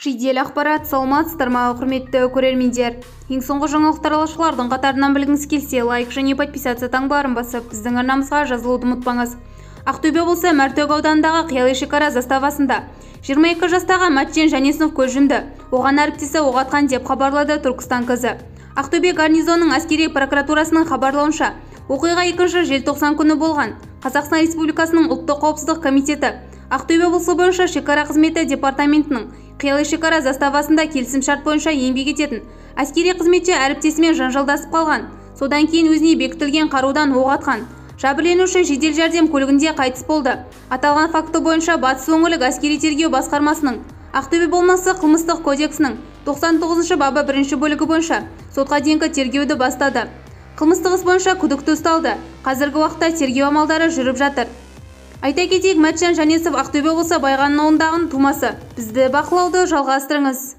Жедел ақпарат. Саламатсыздар ма, құрметті көрермендер! Ең соңғы жаңалықтар алғашқылардың қатарынан білгіңіз келсе, лайк және подписаться таңбаларын басып, біздің арнамызға жазылуды ұмытпаңыз. Ақтөбе облысы Мәртөк ауданындағы Қияли шекара заставасында 22 жастағы Мәтжан Жанесов көз жұмды. Оған әріптесі оқ атқан деп хабарлады Түркістан КЗ. Ақтөбе гарнизонының әскери прокуратурасының хабарлауынша, оқиға 2 желтоқсан күні болған. Қазақстан Республикасының Ұлттық қауіпсіздік комитеті Ақтөбе облысы бойынша шекара қызметі департаментінің Қияли шекара заставасында келісімшарт бойынша еңбек ететін әскери қызметші әріптесімен жанжалдасып қалған. Содан кейін өзіне бекітілген қарудан оқ атқан. Жәбірленуші жедел жәрдем көлігінде қайтыс болды. Аталған факті бойынша Батыс өңірлік әскери тергеу басқармасының Ақтөбе облысы Қылмыстық кодексінің 99 бабы 1 бөлігі бойынша сотқа дейінгі тергеуді бастады. Қылмыстық іс бойынша күдікті ұсталды. Қазіргі уақытта тергеу амалдары жүріп жатыр. Айта кетейік, Мәтжан Жанесов Ақтөбе облысы Байғанин ауылындағы тумасы. Бізді бақылауды жалғастырыңыз.